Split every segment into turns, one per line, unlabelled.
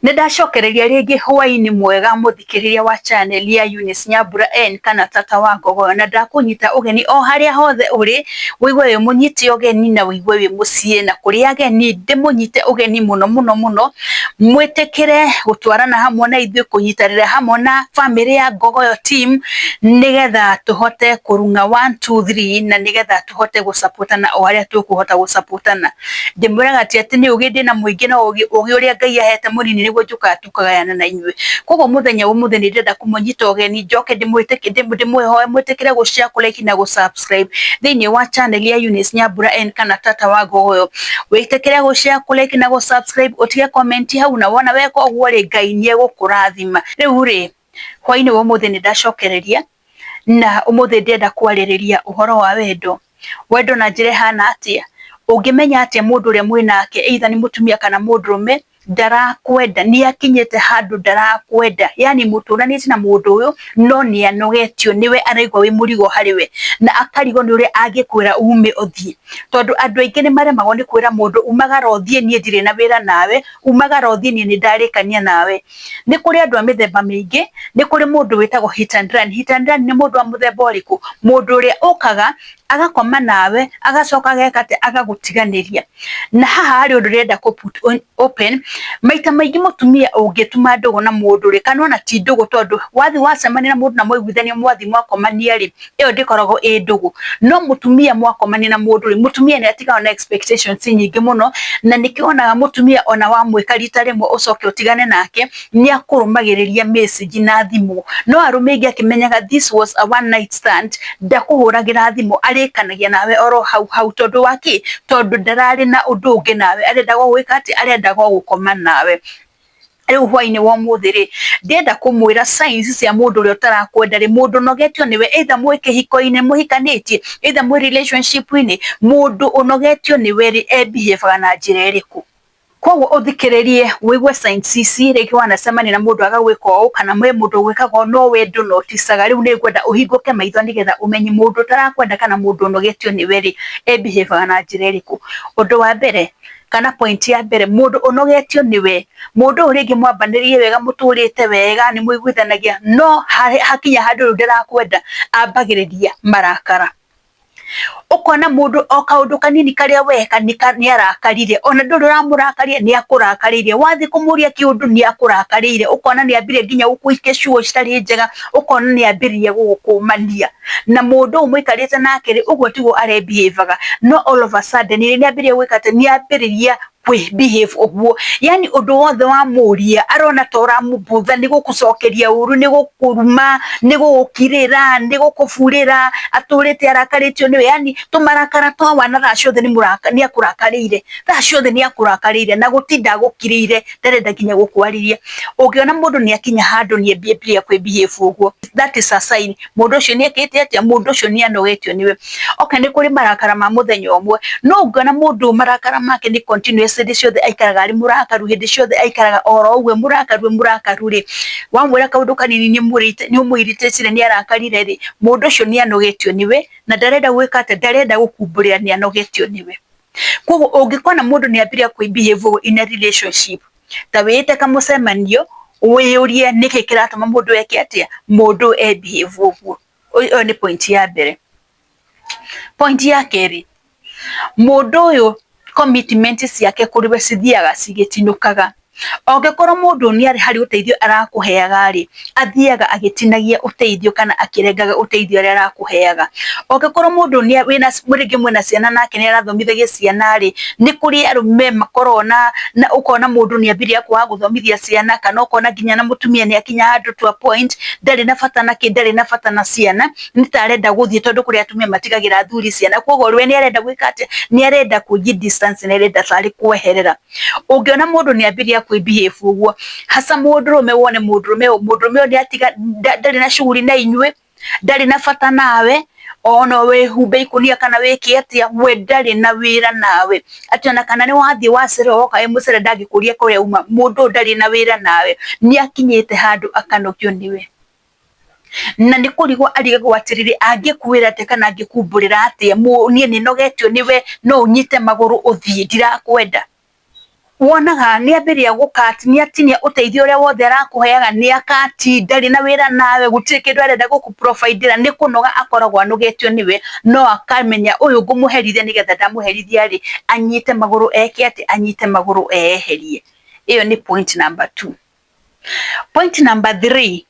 Nĩ ndacokereria rĩngĩ hwaĩ-inĩ mwega mũthikĩrĩria wa channel ya Eunice Nyambura N kana Tata wa Ngogoyo, na ndakũnyita ũgeni o harĩa hothe ũrĩ, wĩigue wĩ mũnyite ũgeni na wĩigue wĩ mũciĩ, na kũrĩ ageni ndĩmũnyite ũgeni mũno mũno mũno, mwĩtĩkĩre gũtwarana hamwe na ithuĩ, kũnyitanĩra hamwe na bamĩrĩ ya Ngogoyo team, nĩgetha tũhote kũrung'a 1 2 3 na nĩgetha tũhote gũsapotana o harĩa tũkũhota gũsapotana. Ndĩmwĩraga ti atĩ nĩ ũgĩ ndĩna mũingĩ, no ũgĩ ũrĩa Ngai ahete mũnini nĩguo njũkaga tũkagayana na inyuĩ. Koguo mũthenya wa ũmũthĩ nĩ ndĩrenda kũmũnyita ũgeni njoke ndĩmũhoe mwĩtĩkĩre gũ share, kũ like na gũ subscribe thĩinĩ wa channel ya Eunice Nyambura N kana Tata wa Ngogoyo. Wĩtĩkĩre gũ share, kũ like na gũ subscribe, ũtige comment hau, na wona weka ũguo rĩ, Ngai nĩ egũkũrathima. Rĩu rĩ, hwaĩ-inĩ wa ũmũthĩ nĩ ndacokereria na ũmũthĩ ndĩrenda kwarĩrĩria ũhoro wa wendo. Wendo na njĩra ĩhana atĩa? Ũngĩmenya atĩa mũndũ ũrĩa mwĩnake either nĩ mũtumia kana mũndũrũme ndarakwenda, nĩ akinyĩte handũ ndarakwenda, yani mũtũranĩtie na mũndũ ũyũ no nĩ anogetio nĩwe, araigua wĩ mũrigo harĩ we na akarigwo nĩ ũrĩa angĩkwĩra ume ũthiĩ, tondũ andũ aingĩ nĩ maremagwo nĩ kwĩra mũndũ umagara ũthiĩ, niĩ ndirĩ na wĩra nawe, umagara ũthiĩ, niĩ nĩ ndarĩkania nawe. Nĩ kũrĩ andũ a mĩthemba mĩingĩ, nĩ kũrĩ mũndũ wĩtagwo hit and run. Hit and run nĩ mũndũ wa mũthemba ũrĩkũ? Mũndũ ũrĩa ũkaga agakoma nawe agacoka ageka atĩ agagũtiganĩria. Na haha harĩ ũndũ ndĩrenda kũ put open, maita maingĩ mũtumia ũngĩtuma ndũgũ na mũndũ rĩ, kana ona ti ndũgũ, tondũ wathiĩ wacemania na mũndũ na mwaiguithania mwathiĩ mwakomania rĩ, ĩyo ndĩkoragwo ĩ ndũgũ. No mũtumia mwakomania na mũndũ rĩ, mũtumia nĩ atigagwo na expectations nyingĩ mũno, na nĩkĩo wonaga mũtumia ona wamwĩka rita rĩmwe ũcoke ũtigane nake, nĩ akũrũmagĩrĩria message na thimũ. No arũme aingĩ akĩmenyaga this was a one night stand, ndakũhũragĩra thimũ, arĩkanagia nawe oro hau hau, tondũ wa kĩ? Tondũ ndararĩ na ũndũ ũngĩ nawe, arendaga o gwĩka atĩ, arendaga o gũkoma nawe. Rĩu hwaĩ-inĩ wa ũmũthĩ rĩ, ndĩrenda kũmwĩra signs cia mũndũ ũrĩa ũtarakwenda rĩ, mũndũ ũnogetio nĩwe, either mwĩ kĩhiko-inĩ mũhikanĩtie, either mwĩ relationship-inĩ, mũndũ ũnogetio nĩwe rĩ, e behave na njĩra ĩrĩkũ? Koguo ũthikĩrĩrie wĩigue signs ici, rĩngĩ wanacemania na mũndũ agagwĩka ũũ, kana mwĩ mũndũ ũgwĩkaga ũũ no we ndũnoticaga. Rĩu nĩ ngwenda ũhingũke maitho nĩgetha ũmenye mũndũ ũtarakwenda kana mũndũ ũnogetio nĩwe rĩ, e behave na njĩra ĩrĩkũ. Ũndũ wa mbere kana point ya mbere, mũndũ ũnogetio nĩwe, mũndũ ũyũ rĩngĩ mwambanĩrĩrie wega, mũtũrĩte wega, nĩ mũiguithanagia, no hakinya handũ rĩu ndarakwenda, ambagĩrĩria marakara. Ũkona mũndũ o kaũndũ kanini karĩa weka nĩ arakarire, ona ndũrĩ ũramũrakaria nĩ akũrakarĩire, wathiĩ kũmũria kĩũndũ nĩ akũrakarĩire, ũkona nĩ ambirie nginya gũgũikia ciugo citarĩ njega, ũkona nĩ ambĩrĩria gũgũkũmania. Na mũndũ ũyũ mũikarĩte nake rĩ, ũguo tiguo arebihabaga, no all of a sudden nĩ ambĩrĩria gwĩka atĩ, nĩ ambĩrĩria kwĩ behave ũguo, yani ũndũ wothe wamũria arona ta ũramũbutha, nĩ gũkũcokeria ũru, nĩ gũkũruma, nĩ gũgũkirĩra, nĩ gũkũburĩra, atũrĩte arakarĩtio nĩwe, yani tũmarakara twa wana thaa ciothe nĩ akũrakarĩire, thaa ciothe nĩ akũrakarĩire na gũtinda agũkirĩire, ndarenda nginya gũkwarĩria. Ũngĩona mũndũ nĩ akinya handũ nĩ ambĩrĩria kwĩ behave ũguo, that is a sign mũndũ ũcio nĩ ekĩte atĩa, mũndũ ũcio nĩ anogetio nĩwe. Okay, nĩ kũrĩ marakara ma mũthenya ũmwe, no ũngĩona mũndũ marakara make nĩ continuous, hĩndĩ ciothe aikaraga arĩ mũrakaru, hĩndĩ ciothe aikaraga oro ũguo mũrakaru mũrakaru rĩ, wamwĩra kaũndũ kanini nĩ ũmũ-irritate nĩ arakarire rĩ, mũndũ ũcio nĩ anogetio nĩwe na ndarenda gwĩka atĩa, ndarenda gũkumbũrĩra nĩ anogetio nĩwe. Koguo ũngĩkona mũndũ nĩ ambĩrĩria kwĩ behave ũguo in a relationship, ta wĩĩte kamũcemanio wĩyũrie nĩkĩ kĩratũma mũndũ eke atĩa, mũndũ e behave ũguo. Ĩyo nĩ point ya mbere. Point ya kerĩ, mũndũ ũyũ commitment ciake kũrĩ we cithiaga cigĩtinũkaga. Angĩkorwo mũndũ nĩ harĩ ũteithio arakũheaga rĩ, athiaga agĩtinagia ũteithio kana akĩrengaga ũteithio ũrĩa arakũheaga. Angĩkorwo mũndũ nĩ wĩna rĩngĩ mwĩna ciana nake nĩ arathomithagia ciana rĩ, nĩ kũrĩ arũme makoragwo na ũkona mũndũ nĩ ambĩrĩria kwaga gũthomithia ciana, kana ũkona nginya na mũtumia nĩ akinya handũ to a point ndarĩ na bata na kĩ, ndarĩ na bata na ciana, nĩ ta arenda gũthiĩ, tondũ kũrĩ atumia matigagĩra athuri ciana, koguo we nĩ arenda gwĩka atĩa, nĩ arenda kwĩ distance, nĩ arenda tarĩ kweherera. Ũngĩona mũndũ nĩ ambĩrĩria kwĩ behave ũguo, hasa mũndũrũme, wone mũndũrũme mũndũrũme ũyũ nĩ atiga, ndarĩ na shughuli na inyuĩ, ndarĩ na bata nawe, ona wĩhumbe ikũnia kana wĩke atĩa, we ndarĩ na wĩra nawe, atĩ ona kana nĩ wathiĩ wacererwo woka wĩ mũcere ndangĩkũria kũrĩa uma, mũndũ ũyũ ndarĩ na wĩra nawe, nĩ akinyĩte handũ akanogio nĩwe. Na nĩ kũrigwo arigagwo atĩrĩrĩ, angĩkwĩra atĩa kana angĩkumbũrĩra atĩa, niĩ nĩ nogetio nĩwe, no ũnyite magũrũ ũthiĩ, ndirakwenda. Wonaga nĩ ambĩrĩria gũkati, nĩ atinia ũteithio ũrĩa wothe arakũheaga, nĩ akati, ndarĩ na wĩra nawe, gũtirĩ kĩndũ arenda gũkũ provide ra, nĩ kũnoga akoragwo anogetio nĩwe, no akamenya ũyũ ngũmũherithia nĩgetha ndamũherithia rĩ, anyite magũrũ eke atĩ, anyite magũrũ eyeherie. Ĩyo nĩ point number 2. Point number 3.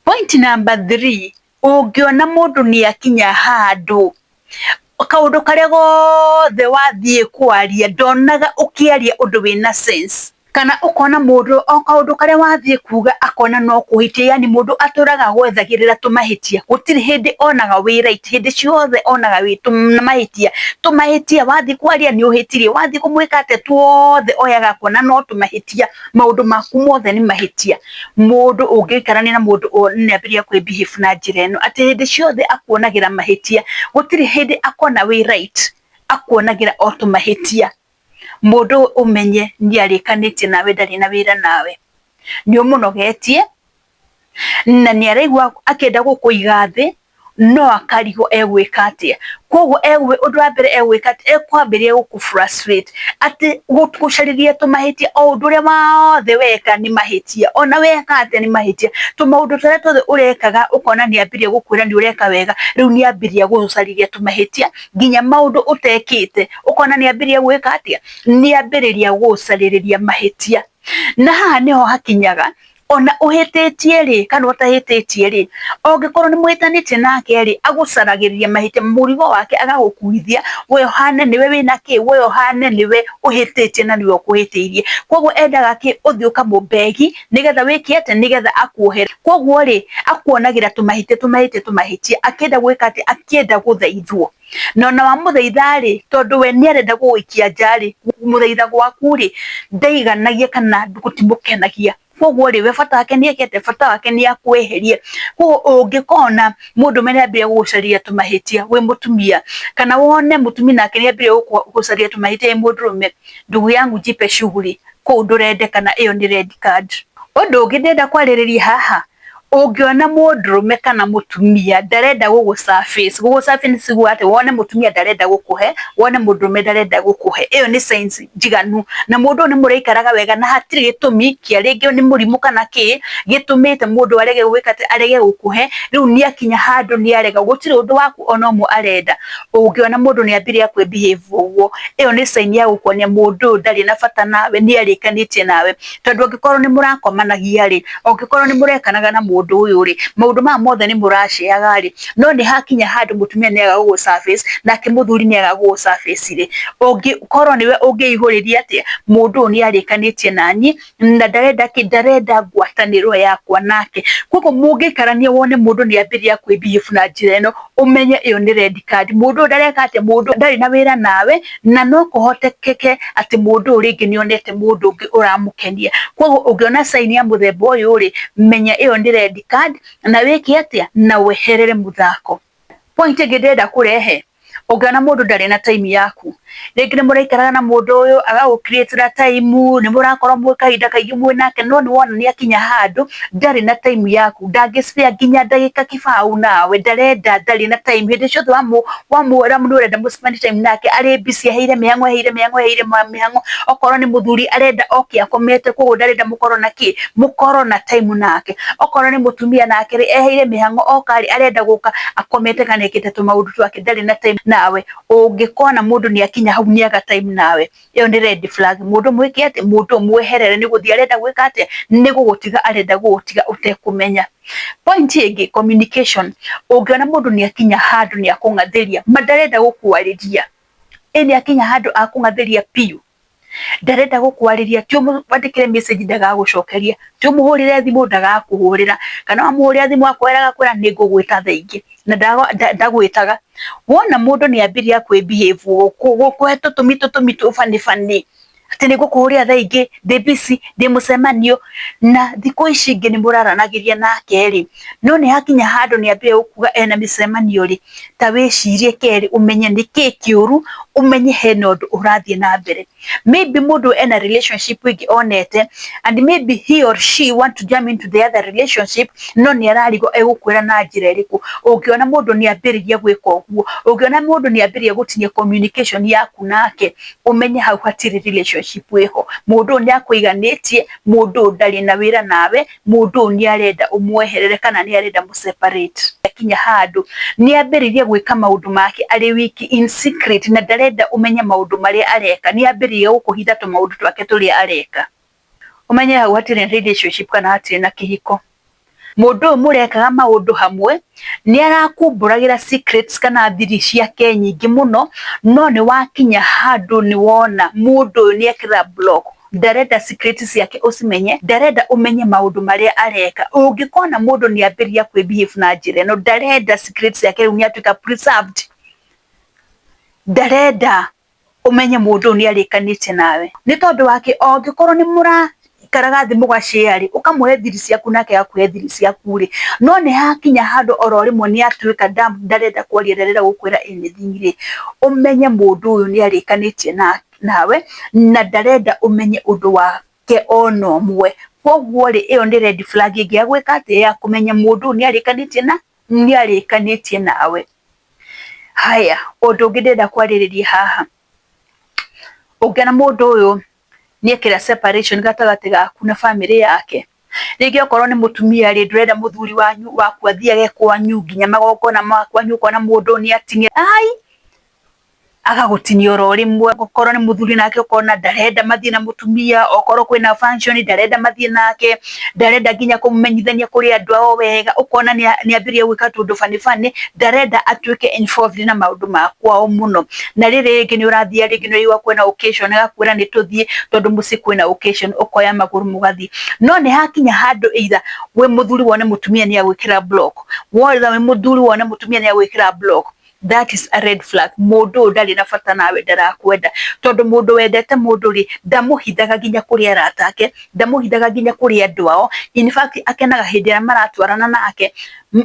Point number 3, ũngĩona mũndũ nĩ akinya handũ kaũndũ karĩa gothe wathiĩ kwaria ndonaga ũkĩaria ũndũ wĩna sense, kana ũkona mũndũ o kaũndũ karĩa wathiĩ kuga akona no kũhĩtia, yani mũndũ atũraga gwethagĩrĩra tũmahĩtia, gũtirĩ hĩndĩ onaga wĩ right, hĩndĩ ciothe onaga wĩ tũmahĩtia, tũmahĩtia, wathiĩ kwaria nĩ ũhĩtirie, wathiĩ kũmwĩka atĩa, tuothe oyaga akona no tũmahĩtia, maũndũ maku mothe nĩ mahĩtia. Mũndũ ũngĩikarania na mũndũ nĩ ambĩrĩria kwĩ behave na njĩra ĩno atĩ hĩndĩ ciothe akuonagĩra mahĩtia, gũtirĩ hĩndĩ akona wĩ right, akuonagĩra o tũmahĩtia. Mũndũ ũmenye nĩ arĩkanĩtie nawe, ndarĩ na wĩra nawe, nĩ ũmũnogetie na nĩ araigua akĩenda gũkũiga thĩ, no akarigwo egwĩka atĩa. Koguo ũndũ wa mbere egwĩka atĩa, ekwambĩrĩria gũkũ frustrate, atĩ gũcarĩria tũmahĩtia, o ũndũ ũrĩa wothe weka nĩ mahĩtia, ona weka atĩa nĩ mahĩtia, tũmaũndũ tũrĩa tuothe ũrekaga ũkona nĩ ambĩrĩria gũkwĩra nĩ ũreka wega, rĩu nĩ ambĩrĩria gũgũcarĩria tũmahĩtia, nginya maũndũ ũtekĩte ũkona nĩ ambĩrĩria gwĩka atĩa, nĩ ambĩrĩria gũgũcarĩrĩria mahĩtia. Na haha nĩho hakinyaga ona ũhĩtĩtie rĩ kana ũtahĩtĩtie rĩ, ũngĩkorwo nĩ mũhĩtanĩtie nake rĩ, agũcaragĩrĩria mahĩtia, mũrigo wake agagũkuithia, we ũhane nĩwe wĩna kĩ, we ũhane nĩwe ũhĩtĩtie na nĩwe ũkũhĩtĩirie. Koguo endaga kĩ, ũthiĩ ũkamũbegi nĩgetha wĩke atĩa, nĩgetha akuohere. Koguo rĩ, akuonagĩra tũmahĩtia tũmahĩtia tũmahĩtia, akĩenda gwĩka atĩa, akĩenda gũthaithwo. Na ona wamũthaitha rĩ, tondũ we nĩ arenda gũgũikia nja rĩ, kũmũthaitha gwaku rĩ, ndaiganagia kana gũtimũkenagia. Koguo rĩ, we bata wake nĩ eke atĩa, bata wake nĩ akweherie. Koguo ũngĩkona mũndũrũme nĩ ambĩrĩria gũgũcaria tũmahĩtia wĩ mũtumia, kana wone mũtumia nake nĩ ambĩrĩria gũgũcaria tũmahĩtia wĩ mũndũrũme, ndugu yangu jipe shughuli, kũu ndũrendekana, ĩyo nĩ red card. Ũndũ ũngĩ ndĩrenda kwarĩrĩria haha, ũngĩona mũndũrũme kana mũtumia ndarenda gũgũ surface, gũgũ surface nĩ kuga atĩ wone mũtumia ndarenda gũkũhe, wone mũndũrũme ndarenda gũkũhe, ĩyo nĩ signs njiganu, na mũndũ ũyũ nĩ mũraikaraga wega na hatirĩ gĩtũmi kĩa rĩngĩ nĩ mũrimũ kana kĩ gĩtũmĩte mũndũ arege gwĩka atĩ, arege gũkũhe, rĩu nĩ akinya handũ nĩ arega, gũtirĩ ũndũ waku ona ũmwe arenda. Ũngĩona mũndũ nĩ ambĩrĩria kwĩ behave ũguo, ĩyo nĩ sign ya gũkuonia mũndũ ũyũ ndarĩ na bata nawe, nĩ arĩkanĩtie nawe, tondũ angĩkorwo nĩ mũrakomanagia rĩ, angĩkorwo nĩ mũrekanaga na mũndũ ũyũ rĩ, maũndũ maya mothe nĩ mũraceaga rĩ, no nĩ hakinya handũ mũtumia nĩ aga gũgũ surface, nake mũthuri nĩ aga gũgũ surface rĩ, ũngĩkorwo nĩwe ũngĩihũrĩria atĩa, mũndũ ũyũ nĩ arĩkanĩtie naniĩ na ndarenda kĩ, ndarenda ngwatanĩro yakwa nake. Koguo mũngĩikarania wone mũndũ nĩ ambĩrĩria kwĩ behave na njĩra ĩno, ũmenye ĩyo nĩ red card. Mũndũ ũyũ ndareka atĩa, mũndũ ndarĩ na wĩra nawe, na no kũhotekeke atĩ mũndũ ũyũ rĩngĩ nĩ onete mũndũ ũngĩ ũramũkenia. Koguo ũngĩona sign ya mũthemba ũyũ rĩ, menya ĩyo nĩ red card, na wĩke atĩa, na weherere mũthako. Point ĩngĩ ndĩrenda kũrehe, ũngĩona mũndũ ndarĩ na time yaku, rĩngĩ nĩ mũraikaraga na mũndũ ũyũ agagũ create time, nĩ mũrakorwo mwĩ kahinda kaingĩ mwĩ nake, no nĩ wona nĩ akinya handũ ndarĩ na time yaku, ndangĩ spare nginya ndagĩka kĩbaũ nawe, ndarenda, ndarĩ na time, hĩndĩ ciothe wamwĩra nĩ ũrenda mũ spend time nake, arĩ busy eheire mĩhang'o, eheire mĩhang'o, eheire mĩhang'o, okorwo nĩ mũthuri arenda oke akomete, koguo ndarenda mũkorwo na kĩ, mũkorwo na time nake, okorwo nĩ mũtumia nake rĩ, eheire mĩhang'o, oka rĩ, arenda gũka akomete kana ekĩte tũmaũndũ twake, ndarĩ na time nawe. Ũngĩkona mũndũ nĩ akinya hau nĩ aga time nawe, ĩyo nĩ red flag. Mũndũ mwĩke atĩa, mũndũ mweherere, nĩ gũthiĩ arenda gwĩka atĩa, nĩ gũgũtiga arenda gũgũtiga ũtekũmenya. Point ĩngĩ, communication. Ũngĩona mũndũ nĩ akinya handũ nĩ akũng'athĩria, ma ndarenda gũkwarĩria, ĩ nĩ akinya handũ akũng'athĩria biũ, ndarenda gũkwarĩria, ti ũmwandĩkĩre message ndagagũcokeria, ti ũmũhũrĩre thimũ ndagakũhũrĩra, kana wamũhũrĩra thimũ akwĩra agakwĩra nĩ ngũgwĩta thaa ingĩ, na ndagwĩtaga. Wona mũndũ nĩ ambĩrĩria kwĩ behave gũkũhe tũtũmi tũtũmi tũ funny funny, atĩ nĩ ngũkũhũrĩra thaa ingĩ, ndĩ busy, ndĩ mũcemanio, na thikũ ici ingĩ nĩ mũraranagĩria nake rĩ, no nĩ hakinya handũ nĩ ambĩrĩria gũkuga ena mĩcemanio rĩ, ta wĩcirie kerĩ ũmenye nĩkĩ kĩũru, ũmenye hena ũndũ ũrathiĩ na mbere. Maybe mũndũ ena relationship ĩngĩ onete, and maybe he or she want to jump into the other relationship, no nĩ ararigwo egũkwĩra na njĩra ĩrĩkũ. Ũngĩona mũndũ nĩ ambĩrĩria gwĩka ũguo, ũngĩona mũndũ nĩ ambĩrĩria gũtinia communication yaku nake, ũmenye hau hatirĩ relationship. relationship ĩho. Mũndũ ũyũ nĩ akũiganĩtie, mũndũ ũyũ ndarĩ na wĩra nawe, mũndũ ũyũ nĩ arenda ũmweherere kana nĩ arenda mũ separate. Akinya handũ nĩ ambĩrĩria gwĩka maũndũ make arĩ wiki in secret, na ndarenda ũmenye maũndũ marĩa areka. Nĩ ambĩrĩria gũkũhitha tũmaũndũ twake tũrĩa areka. Ũmenye hau hatirĩ na relationship kana hatirĩ na kĩhiko. Mũndũ ũyũ mũrekaga maũndũ hamwe nĩ arakumbũragĩra secrets kana thiri ciake nyingĩ mũno, no nĩ wakinya handũ nĩ wona mũndũ ũyũ nĩ ekĩra block, ndarenda secret ciake ũcimenye, ndarenda ũmenye maũndũ marĩa areka. Ũngĩkona mũndũ nĩ ambĩrĩria kwĩ behave na njĩra ĩno, ndarenda secret ciake rĩu nĩ atuĩka preserved, ndarenda ũmenye mũndũ ũyũ nĩ arĩkanĩtie nawe. Nĩ tondũ wake angĩkorwo nĩ mũraikaraga thĩ mũga share rĩ, ũkamũhe thiri ciaku nake agakũhe thiri ciaku rĩ, no nĩ hakinya handũ oro rĩmwe nĩ atuĩka ndarenda kwaria, ndarenda gũkwĩra anything rĩ, ũmenye mũndũ ũyũ nĩ arĩkanĩtie nawe na ndarenda ũmenye ũndũ wake ona ũmwe. Koguo rĩ, ĩyo nĩ red flag ĩngĩ ya gwĩka atĩ, ya kũmenya mũndũ ũyũ nĩ arĩkanĩtie nawe. Haya, ũndũ ũngĩ ndĩrenda kwarĩrĩria haha, ũngĩona mũndũ ũyũ nĩ ekĩra separation gatagatĩ gaku na bamĩrĩ yake, rĩngĩ okorwo nĩ mũtumia rĩ, ndũrenda mũthuri wanyu waku athiage kwanyu nginya magongona ma kwanyu, ũkona mũndũ nĩ atinia ai agagũtinia oro rĩmwe. Okorwo nĩ mũthuri nake ũkona ndarenda mathiĩ na mũtumia, okorwo kwĩna function ndarenda mathiĩ nake, ndarenda nginya kũmenyithania kũrĩ andũ ao wega, ũkona nĩ ambĩrĩria gwĩka tũũndũ funny funny, ndarenda atuĩke involved na maũndũ ma kwao mũno. Na rĩrĩ rĩngĩ nĩ ũrathiĩ rĩngĩ nĩ ũraigua kwĩna occasion agakwĩra nĩ tũthiĩ tondũ mũciĩ kwĩna occasion, ũkoya magũrũ mũgathiĩ. No nĩ hakinya handũ either wĩ mũthuri wone mũtumia nĩ agwĩkĩra block, wothe wĩ mũthuri wone mũtumia nĩ agwĩkĩra block, that is a red flag. Mũndũ ũyũ ndarĩ na bata nawe, ndarakwenda. Tondũ mũndũ wendete mũndũ rĩ, ndamũhithaga nginya kũrĩ arata ake, ndamũhithaga nginya kũrĩ andũ ao. In fact akenaga hĩndĩ ĩrĩa maratwarana nake,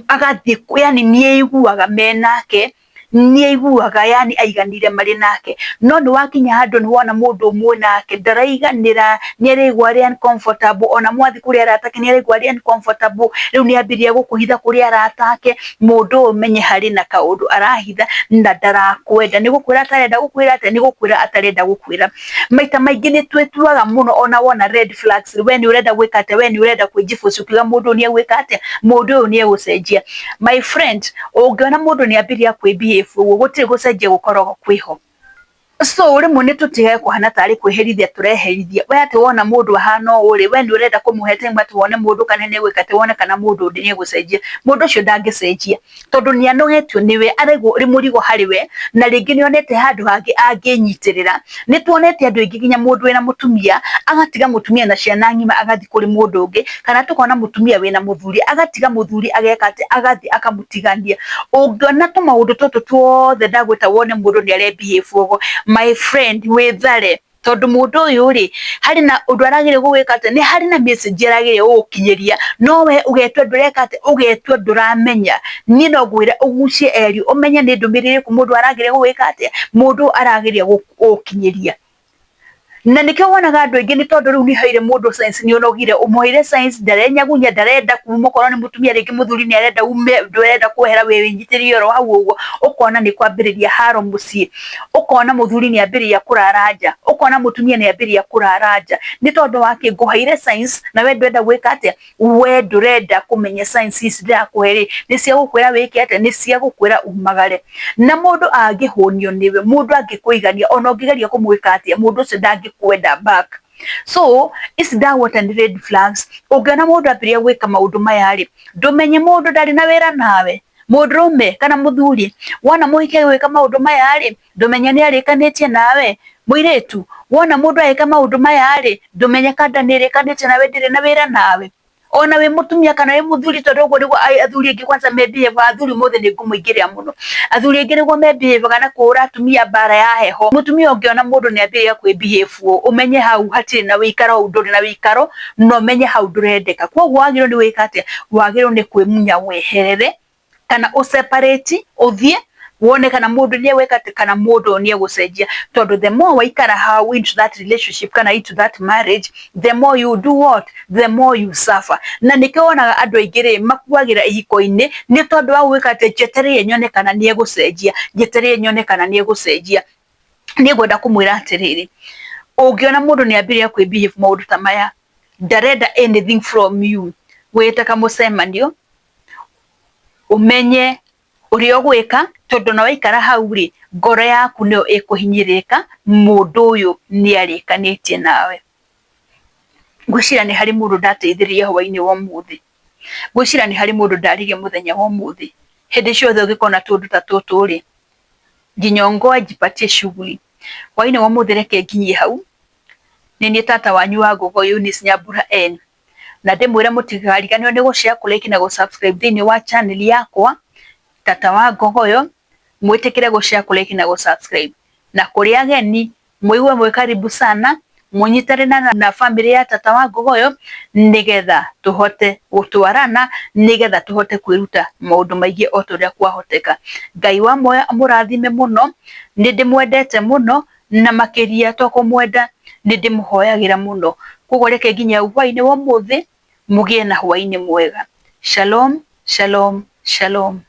agathiĩ, yani nĩ aiguaga me nake, nĩ aiguaga yani aiganĩire marĩ nake. No nĩ wakinya handũ nĩ wona mũndũ ũmwe nake ndaraiganĩra, nĩ araigua arĩ uncomfortable, ona mwathiĩ kũrĩ arata ake nĩ araigua arĩ uncomfortable, rĩu nĩ ambĩrĩria gũkũhitha kũrĩ arata ake, mũndũ ũyũ ũmenye harĩ na kaũndũ arahitha na ndarakwenda. Nĩ gũkwĩra atarenda gũkwĩra atĩa, nĩ gũkwĩra atarenda gũkwĩra. Maita maingĩ nĩ twĩtuaga mũno ona wona red flags, we nĩ ũrenda gwĩka atĩa, we nĩ ũrenda kwĩnjibuci ũkiuga mũndũ ũyũ nĩ egwĩka atĩa, mũndũ ũyũ nĩ egũcenjia. My friend, ũngĩona mũndũ nĩ ambĩrĩria kwĩ behave ũguo, gũtirĩ gũcenjia gũkoragwo kwĩho. So rĩmwe nĩ tũtige kũhana tarĩ kwĩherithia tũreherithia. We atĩ wona mũndũ ahana ũũ rĩ, we nĩ ũrenda kũmũhe time atĩ wone mũndũ kana nĩ egwĩka atĩ wone kana mũndũ nĩ egũcenjia. Mũndũ ũcio ndangĩcenjia tondũ nĩ anogetio nĩwe, araigua ũrĩ mũrigo harĩ we, na rĩngĩ nĩ onete handũ hangĩ angĩnyitĩrĩra. Nĩ tuonete andũ aingĩ nginya mũndũ wĩna mũtumia agatiga mũtumia na ciana ng'ima agathiĩ kũrĩ mũndũ ũngĩ, kana tũkona mũtumia wĩna mũthuri agatiga mũthuri ageka atĩ, agathiĩ akamũtigania. Ũngĩona tũmaũndũ tũtũ tuothe ndagwĩta wone mũndũ nĩ are behave ũguo, my friend, wĩthare. Tondũ mũndũ ũyũ rĩ, harĩ na ũndũ arageria gũgwĩka atĩ, nĩ harĩ na message arageria gũgũkinyĩria, no we ũgetua ndũreka atĩ, ũgetua ndũramenya. Niĩ no ngwĩre ũgucie eri ũmenye nĩ ndũmĩrĩri ĩrĩkũ mũndũ arageria gũgwĩka atĩa, mũndũ arageria gũgũkinyĩria. Na nĩkĩo wonaga andũ aingĩ nĩ tondũ rĩu nĩ heire mũndũ signs nĩ ũnogire, ũmũheire signs ndarenyagunya, ndarenda kuma, okorwo nĩ mũtumia rĩngĩ mũthuri nĩ arenda ume, ndũrenda kwehera wĩnyitĩrĩire oro hau ũguo, ũkona nĩ kwambĩrĩria haro mũciĩ, ũkona mũthuri nĩ ambĩrĩria kũrara nja, ũkona mũtumia nĩ ambĩrĩria kũrara nja. Nĩ tondũ wa kĩ? Ngũheire signs na we ndũrenda gwĩka atĩa, we ndũrenda kũmenya signs ici ndĩrakũhe rĩ, nĩ cia gũkwĩra wĩke atĩa, nĩ cia gũkwĩra umagare. Na mũndũ angĩhũnio nĩwe, mũndũ angĩkũigania, ona ũngĩgeria kũmwĩka atĩa, mũndũ ũcio ndangĩkwenda back. So ici ndagweta nĩ red flags. Ũngĩona mũndũ ambĩrĩria gwĩka maũndũ maya rĩ, ndũmenye mũndũ ndarĩ na wĩra nawe. Mũndũrũme kana mũthuri wona mũhiki agĩka maũndũ maya rĩ, ndũmenye nĩ arĩkanĩtie nawe. Mũirĩtu wona mũndũ agĩka maũndũ maya rĩ, ndũmenye kanda nĩ ĩrĩkanĩtie nawe, ndĩrĩ na wĩra nawe. Ona wĩ mũtumia kana wĩ mũthuri, tondũ ũguo nĩguo athuri aingĩ kwanza me behave. Athuri ũmũthĩ nĩ ngũmũingĩrĩra mũno. Athuri aingĩ nĩguo me behave na kũhũra atumia mbara ya heho. Mũtumia ũngĩona mũndũ nĩ ambĩrĩria kwĩ behave ũũ, ũmenye hau hatirĩ na wĩikaro, hau ndũrĩ na wĩikaro, na ũmenye hau ndũrendeka. Koguo wagĩrĩirwo nĩ gwĩka atĩa? Wagĩrĩirwo nĩ kwĩmunya weherere kana ũ separate ũthiĩ wone kana mũndũ nĩ egwĩka atĩ, kana mũndũ nĩ egũcenjia. Tondũ the more waikara hau into that relationship kana into that marriage, the more you do what? The more you suffer. Na nĩkĩo wonaga andũ aingĩ rĩ makuagĩra ihiko-inĩ nĩ tondũ wa gwĩka atĩ, njetereire nyone kana nĩ egũcenjia, njetereire nyone kana nĩ egũcenjia. Niĩ ngwenda kũmwĩra atĩrĩrĩ, Ũngĩona mũndũ nĩ ambĩrĩria kwĩ behave maũndũ ta maya, ndarenda anything from you, wĩte kamũcemanio, ũmenye ũrĩa ũgwĩka, tondũ ona waikara hau rĩ, ngoro yaku nĩyo ĩkũhinyĩrĩrĩka, mũndũ ũyũ nĩ arĩkanĩtie nawe. Ngwĩciria nĩ harĩ mũndũ ndateithĩrĩria hwainĩ wa ũmũthĩ. Ngwĩciria nĩ harĩ mũndũ ndarĩria mũthenya wa ũmũthĩ. Hĩndĩ ciothe ũngĩkona tũũndũ ta tũtũ rĩ, jinyongoe jipatie shughuli. Hwainĩ wa ũmũthĩ reke nginyie hau. Nĩ niĩ tata wanyu wa Gogo Eunice Nyambura N. Na ndĩmwĩre mũtikariganĩrwo nĩ gũ share, kũ like na gũ subscribe thĩinĩ wa channel yakwa Tata wa Ngogoyo, mwĩtĩkĩre gũ share, kũ like na gũ subscribe. Na kũrĩ ageni mũigue mwĩ karibu sana, mũnyitane na bamĩrĩ ya Tata wa Ngogoyo nĩgetha tũhote gũtwarana, nĩgetha tũhote kwĩruta maũndũ maingĩ o ta ũrĩa kwahoteka. Ngai wa muoyo amũrathime mũno, nĩ ndĩmwendete mũno na makĩria to kũmwenda nĩ ndĩmũhoyagĩra mũno. Koguo reke nginya hwainĩ wa ũmũthĩ, mũgĩe na hwainĩ mwega. Shalom, shalom, shalom.